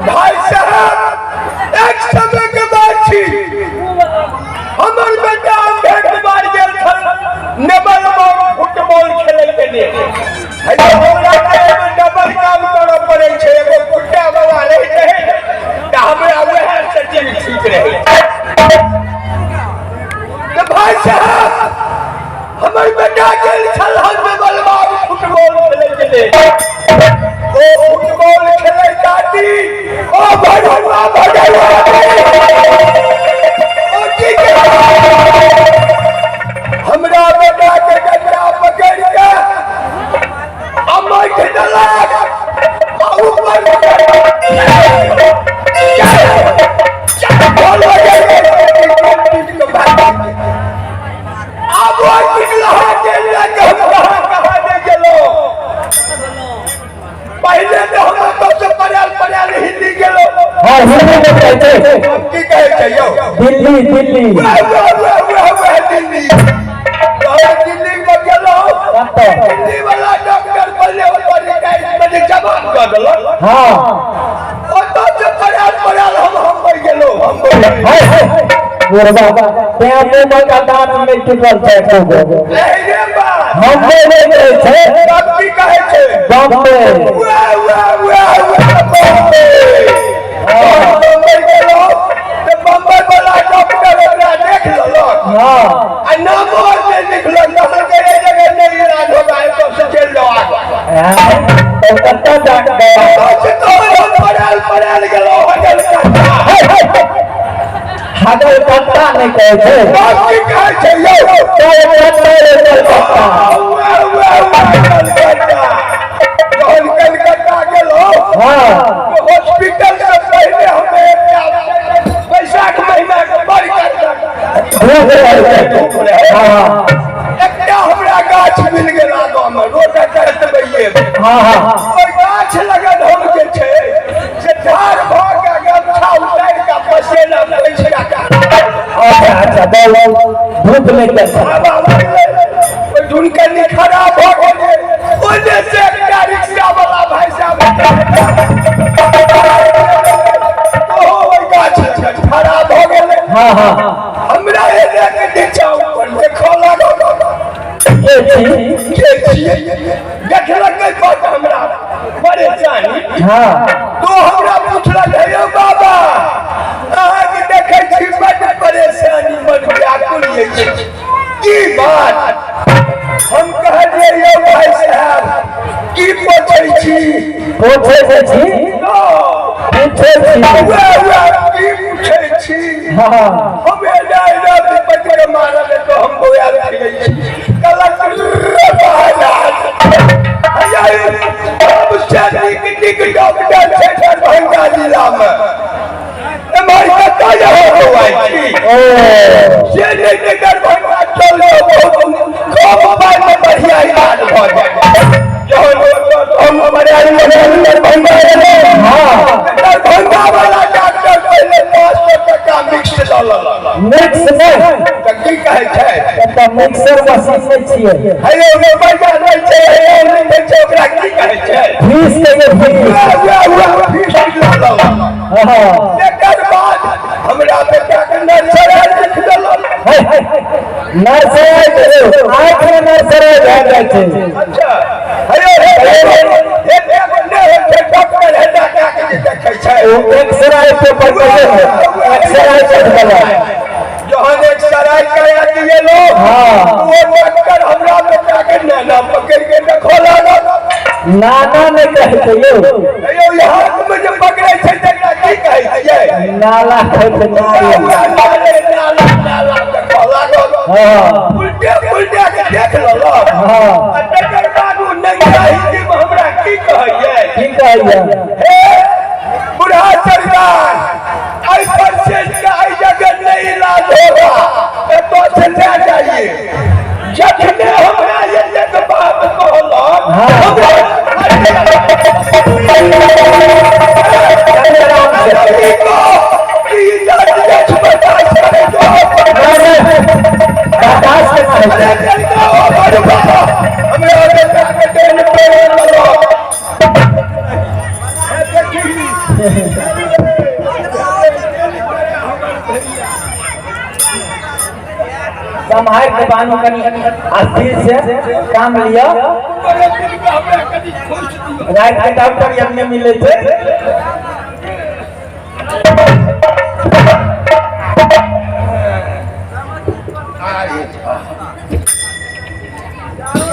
भाई साहब, एक समय के बात छी, हमर बेटा अम्बेडकर गेल छल नेबल फुटबॉल खेलै के लिए। हमरा के डबल काम करऽ पड़ै छै, एगो कुट्टा वाला रहि रहै तऽ हमरा वएह से जीव ठीक रहै। तऽ भाई साहब, हमर बेटा गेल छल हन नेबल फुटबॉल खेलै के लिए। ओ फुटबॉल खेलै जाती ओ भगवा भगवा ओ की हमरा बेटा के गड्ढा पकड़ के अमठ देलक आ ऊपर आब ओहि पिघलहा के लऽ के हम कहाँ कहाँ नहि गेलहुँ। पहिले तऽ हम ओतऽ से पड़ायल पड़ायल हिन्दी गेलहुँ। हाँ, हिंदी में कहै छै। हम की कहै छै यौ? दिल्ली, दिल्ली। वएह वएह वएह वएह वएह दिल्ली। हम दिल्ली में गेलहुँ। कतऽ? दिल्ली वाला डॉक्टर पहिले ओतऽ रिटायर्ड में जवाब कऽ देलक। ओतऽ से पड़ायल पड़ायल हम बम्बई गेलहुँ, हम बम्बई। हाय हाय बुढ़बा, तें मुँह का दांत नहि टूटल छै एको गो। एहने बात। बम्बे नहि कहै छै। तब की कहै छै? बम्बे। वएह वएह वएह वएह बम्बे। हम बम्बई गेलहुँ तऽ बम्बई वाला डॉक्टर ओकरा देख लेलक। आ नामो आर नहि लिखलक, कहलकै एहि जगह नहि इलाज होगा, एतऽ से चलि जाओ आगे। कलकत्ता जाके ओतऽ से तहन हम पड़ायल पड़ायल गेलहुँ हगल कट्टा। हगल कट्टा नहि कहै छै। तब की कहै छै यौ? कलकत्ता रे कलकत्ता। वएह वएह वएह कलकत्ता। जहन कलकत्ता गेलहुँ हॉस्पिटल से पहिले हमे एकटा बैसाख महीना के बड़ कट्टा धूप रहै छै। एकटा हमरा गाछ मिल गेल आगाँ मे, रोड कटबैये। हाँ हाँ ओहि गाछ लगन हम जे छै से ठाढ़ भऽ के गमछा उतारि के पसेना पोछि के अच्छा अच्छा, बहुत धूप लागि जाइ छै। हवा लागलै, ओहि धुन कनि खराब भऽ गेलै। ओने से एकटा रिक्शा वाला भाई साहब ओहो ओहि गाछ लगन खड़ा भऽ गेलै। हाँ हाँ हमरा एने के नीचा ऊपर देखऽ लागल। के छी? के छियै? देखलक नहि बात हमरा परेशानी। तो हमरा पुछलक, हे यौ बाबा, अहाँके देखै छी बड्ड परेशानी, मन व्याकुल अछि, की बात? हम कहलियै, यौ भाई साहब, की पूछै छी? पूछै जे छी, पूछै छी। वएह वएह की पूछै छी? हम एना एना विपत्ति के मारल तो हम बौआयल फिरै छी। कहलक, रे महाराज, सबसे नीक नीक डॉक्टर छै दरभंगा जिला मे, एम्हर कतऽ यहाँ बौआइ छी? ओ से नहि जे दरभंगा चल जाउ, बहुत कम पाइ मे बढ़िया इलाज भऽ जायत। जहन हम पड़ायल दरभंगा एलहुँ, दरभंगा वाला डॉक्टर पहिले 500 टका मिक्स लऽ लेलक। मिक्स नहि। तऽ की कहै छै? एतऽ मिक्सर मशीन नहि छियै। हे यौ, रुपैआ लै छै, हे यौ, लिखै छै, ओकरा की कहै छै? फीस कहियो, फीस। वएह वएह वएह फीस लऽ लेलक। तकर बाद हमरा बेटा के नर्सरी लिख देलक। नर्सरी, आँखि में नर्सरी भए जाइ छै। अच्छा, हे यौ, हे यौ, एते नहि होइ छै, डॉक्टर हेता के जे देखै छै। ओ एक्सरे पेपर कहियो एक्सरे पर देलक। जहन एक्सरे करा दिए लोग, वो डॉक्टर हमरा बेटा के नाना पकड़ के देखऽ लागल। नाना नहि कहै छै यौ। हे यौ, ई हाथ में जे पकड़ै छै तकरा की कहै छियै? नाला कहै छै, नाला। नाला नाला नाला देखऽ लागल। उल्टे उल्टे के देख लेलक। आ तकर बाद ओ नंगा हिंदी में हमरा की कहैये? की कहैया? हे बुढ़ा सरकार, एहि पेशेंट का एहि जगह नहीं इलाज होगा, एतऽ से ले जाइए। जखने हमरा एतेक बात कहलक सम्हारि के बानू कनी अस्थिर से काम लिअ। राति के डॉक्टर यज्ञ नहि मिलै छै।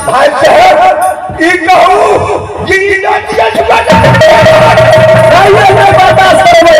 भाई साहब ई कहू कि ई नदिया छुपा नहीं नहीं बर्दाश्त करबै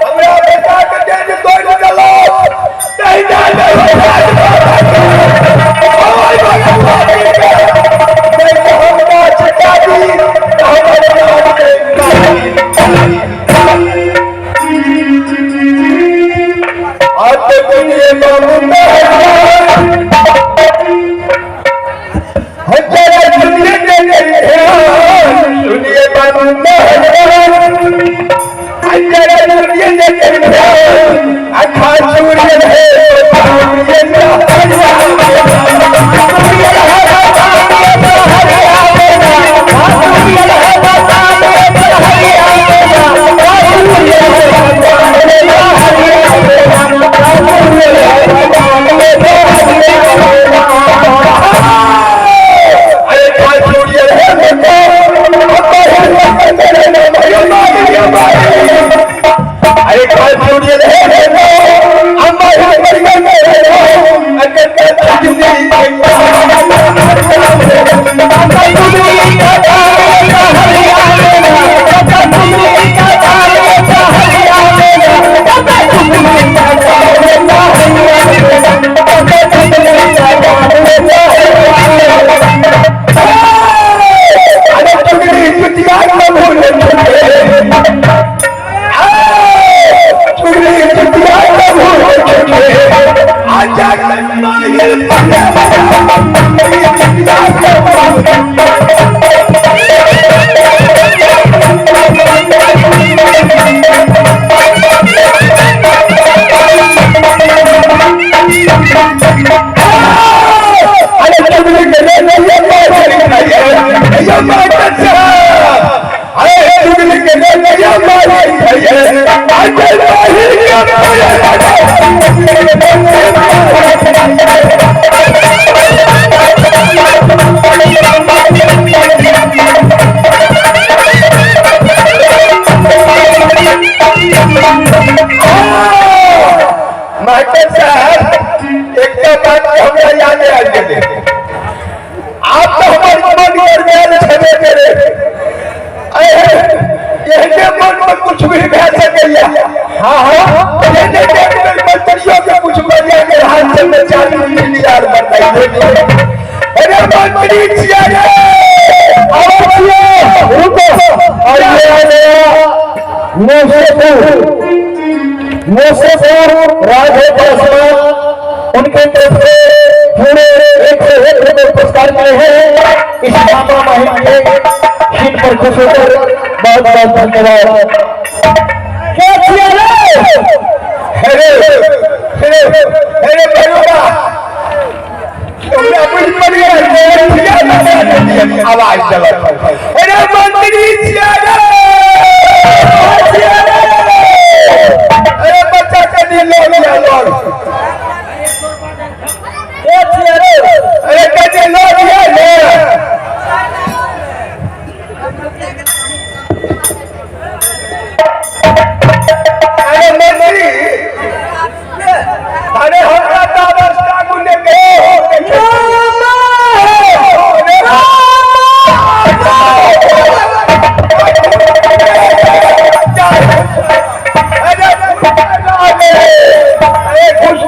हमरा बेटा के देह तोड़ि देलक नहीं नहीं मास्टर साहब एकटा बात हमरा याद आबि गेलै। आप तो हमर मन कर गेल छेबे करे, एहने मन में कुछ भी भए सकैया। हाँ हाँ एहने डेट में मंत्रियों के कुछ बढ़िया के हाथ से में 4 मिलियन बताइए। अरे मंत्री छियै रे, आओ भैया रुको। और ये आ गया मुसेपुर, मुसेपुर राधे पासवान, उनके तरफ से पूरे 101 रुपए पुरस्कार मिले हैं। इस मामा महिम के क्षीण पर खुश होकर बहुत बहुत धन्यवाद। क्या किया रे? अरे अरे अरे बरुआ हमरा बुझि पड़िया आवाज देलक। अरे मंत्री छियै रे, अरे बच्चा कनि लऽ लिअ लऽ। क्या किया रे? अरे कनि लऽ लिअ ने। अरे मंत्री, अरे हमरा तऽ अवस्था गुने के हो के अरे अरे खुश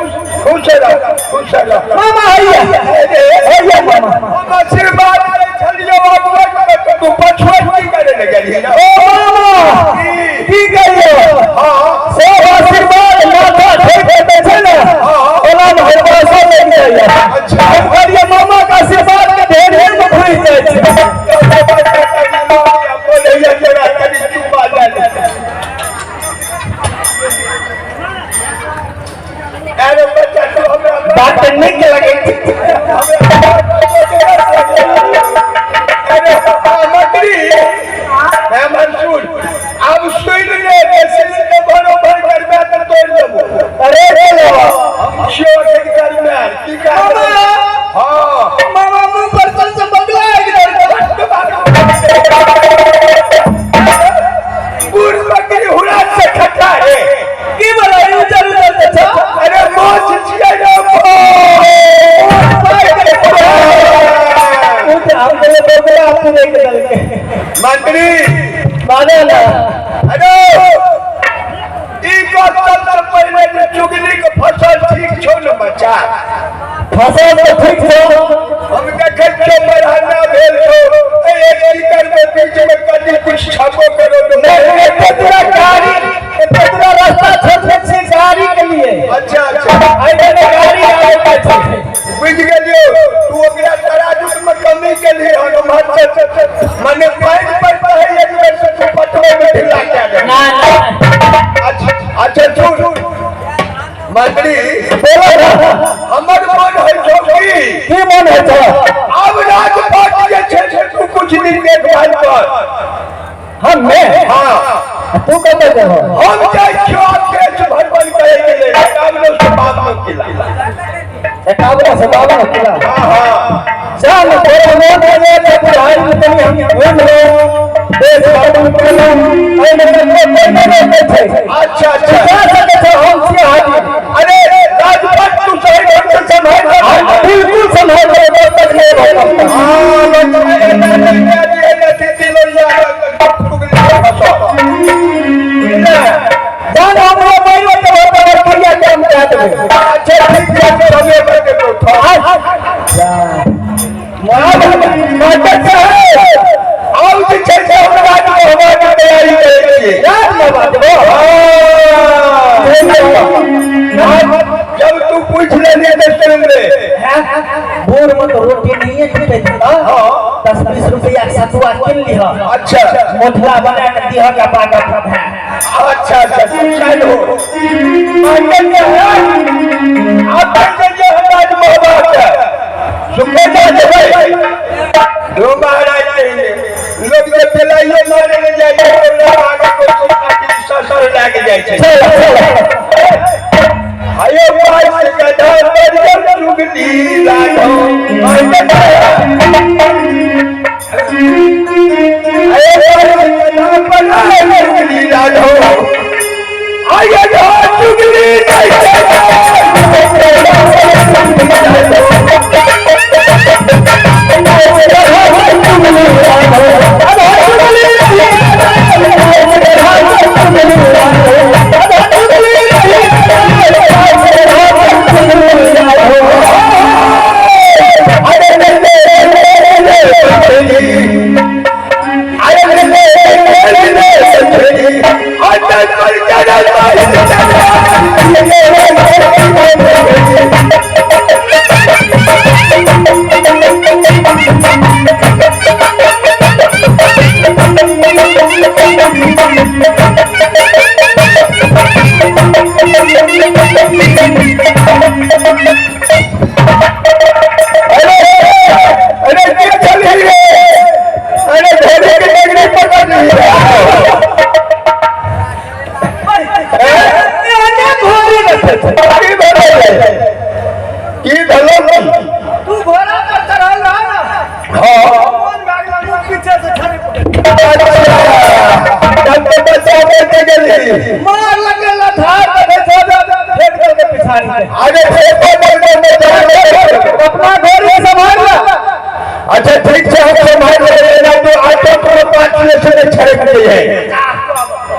हम बोले बगला पूरे के दल के मंत्री माने ना। हेलो, ई कतल से पहले जे चुगली के फसल ठीक छौ ने बच्चा? फसल तो ठीक छौ। हम देखै छियौ मरहन्ना भेल छौ, एक एकड़ के बीच में कदी कुछ छापो करो तो नहीं, एते दूरा गाड़ी, एते दूरा रास्ता छोड़ छै गाड़ी के लिए। अच्छा अच्छा, आई ने गाड़ी आवे के छै। बुझ गेलियो, तू ओकरा तराजू में कमी के लिए हम मने पानि पर कहै एक बेर से तू पटबै में ढिला कए दे। ना ना। अच्छा अच्छा सुन मंत्री, बोलो ना। हमर मन होइ छौ की मन होइ छौ? आब राजपाट जे छै से तू कुछ दिन देखभाल कर। हम ने? हाँ। तू कतऽ जेबहो? हम जाइ छियौ देश भ्रमण करै के लेल, एकावनो सए 52 किला। 51 सए 52 किला? हाँ हाँ। चल तोरा मन हो जाए तो बुढ़ाई में तनी हम घूम लो, देश भ्रमण कर लो, एहिमे ककरो कोई नहि रोकै छै। अच्छा अच्छा, जा सकै छौ, हम छियै हाजिर। अरे राजपाट तू सही ढंग से संभाल। बिल्कुल संभाल लेबै, तक नहि रोकब। हाँ, जान हमरो मरियो के होतै बढ़िया काम कए देबै। अच्छा ठीक छै, समय पर देबौ। मास्टर साहब, आब जे छै से हम राजमहवा के तैयारी करै छियै। राजमहवा देबो? जब तू पूछ लेलियै तऽ सुन ले। भोर में तो रोटी नहीं टूटे। हाँ। 10-20 रुपया के सतुआ किन लिह। अच्छा। मोठला बना के दिह का पाका। अच्छा अच्छा, चलो मास्टर साहब, अपन जे हम राजमहवा के सुखे जा देबै। दो महाराज कहिले लोग जे पेलाइयो मारे ले जाइ छै, आगे कोइ ससुर लागि जाइ छै। चल चल। आयो पास गधा पर चुगली राधो। आयो पास गधा पर चुगली राधो। आयो चुगली अरे के चली रे? अरे घोड़े के डगरी पकड़ ली। की भेलो रे? की भेलो? तू घोड़ा पर चढ़ल रहा ना? हाँ। कौन भाग लगलो पीछे से छड़ी पकड़। तब तो बच्चा बच गेली। मार लगे लठार देखे छो फेंक देलकै पिछाड़ी के। अरे फेंको देलकै। अपना घोड़ी संभाल ला। अच्छा ठीक छै, हम संभाल लेबै। तो आटो कोनो पाँच से नहीं छड़क गई है,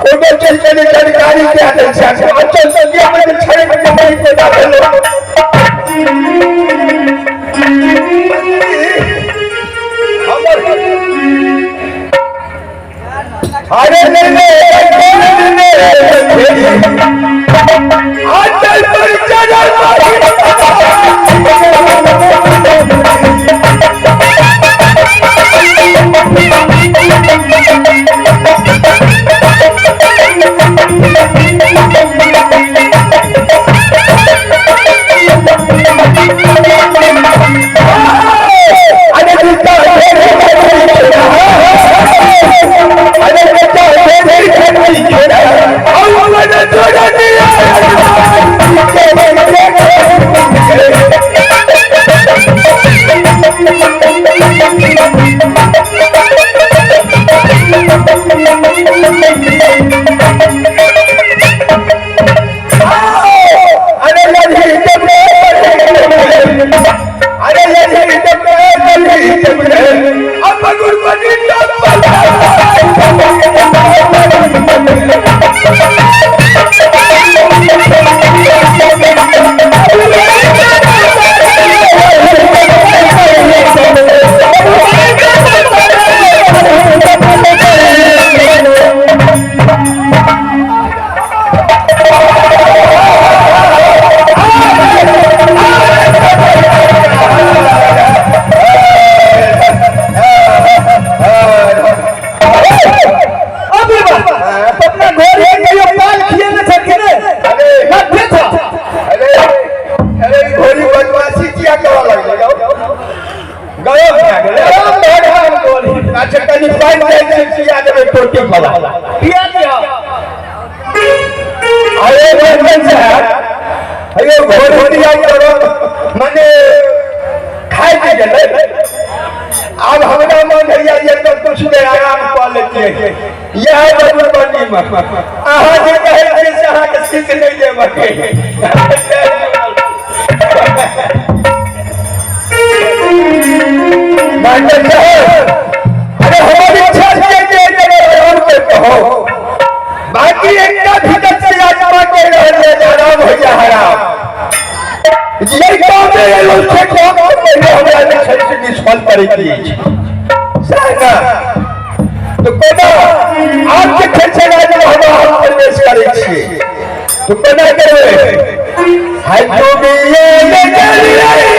कोनो चीज के नहीं जानकारी के आदत छै। अच्छा संज्ञा में छड़क के नहीं पैदा भेलो। अरे ले ले ले ले आचल पर चढ़ल। अरे जीता, अरे बेटा, अरे जोड़ा दिया। अरे लड़ी जब, अरे लड़ी जब, लड़ी जब गेलै। आराम भऽ गेल गोली। अच्छा, कनि पानि जाइ छै, पिया देबै टोटी वाला। पिया दिहऽ। अरे बर्मन साहब, अरे घोड़ी दिया करो, मने खाइ के गेलै। आब हमरा मन होइया जे तो कुछ देर आराम कऽ लेतियै। इएह मधुबनी मे अहाँ जे कहै छियै से अहाँके सीख नहि देबके। मास्टर साहब, अरे हमर इच्छा छै जे एहि जगह आराम करके हो, बाकी एकटा भीतर से आत्मा कहि रहल है जे आराम होइया हराम। ये काम में एलहुँ से काम से पहिले हमरा जे छै से निष्फल करैके अछि, सएह ने? तऽ कोना आब जे छै से राजमहल हम प्रवेश करै छियै, तऽ कोना करबै? हाय डूबिए गेलियै।